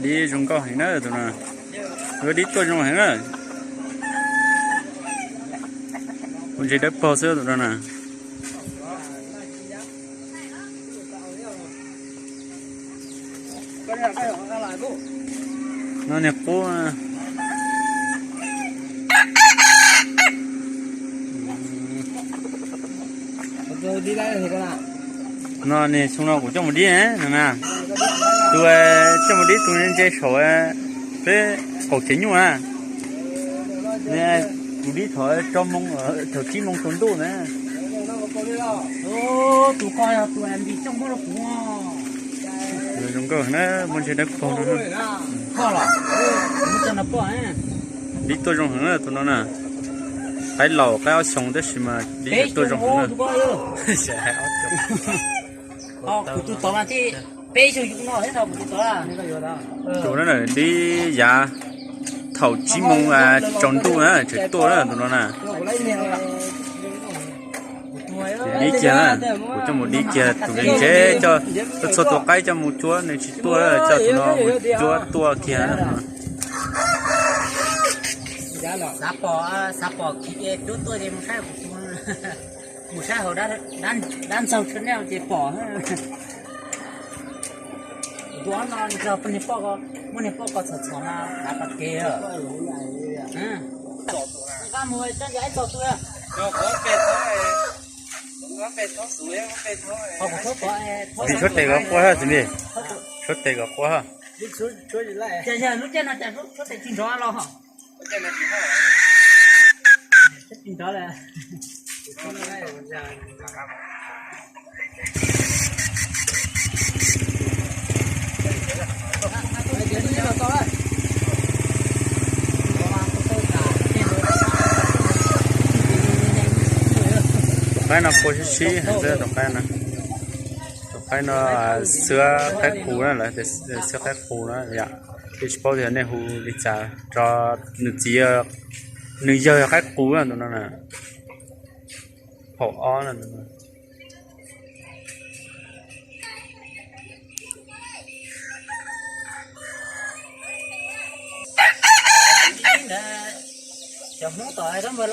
Dib zoo nkauj heev na tus no. Ua dib tuaj zoo heev na. Ua ntses dawb paug xwb tus no na. No niag qub. No niag xyoo no kuv coj mus dib no na. Tus coj mus dib tus ntse saum peb qaum tsev nyuj na. Kuv dib thaum tso moo, thaum tsib moo tsaus ntuj na. Tus ko yog tus npis coj muab rau kuv. Zoo nkauj na, muaj ntses dawb paug no. Dib tuaj zoo heev na tus no na. Qaib laus qaib ob xyoos tab sis mas dib tuaj zoo heev na. Kuv tus tod mas thiaj peb xyoo no thiab no kuv tus tod. Tus no na dib yav thaum tsib moo tsaus ntuj na tseem tuaj na tus no na. Dib kiag na, kuv coj mus dib kiag tus ntse, coj txhua tus qaib coj mus cuab nws tsis tuaj, coj tus no mus cuab tuaj kiag. Xav pom, xav pom khiv cuab tuaj ces mus saib kuv tus, mus saib hauv dab ntxaug tshua nej ces pom. Tus no nrog poj niag poj ko, muab niag poj ko txhom txhom no hnav pas kev. Nqa mus coj ncaim ib txog tus. Vim tshuab tes kom quaj ha txiv mi, tshuab tes kom quaj ha. Yog lub caij no cas tshuab tes tsis nrov los. Tsis nrov lawm. Tus qaib no qua sib sib heev xwb tus qaib no. Tus qaib no xwab qaib qus na, lawv tias xwab qaib qus na yom. Twb tsis paub tias nej hu li cas rau nws txiv, nws yawg yog qaib qus na tus no na. Phaum ob na. Cov Hmoob tom npawg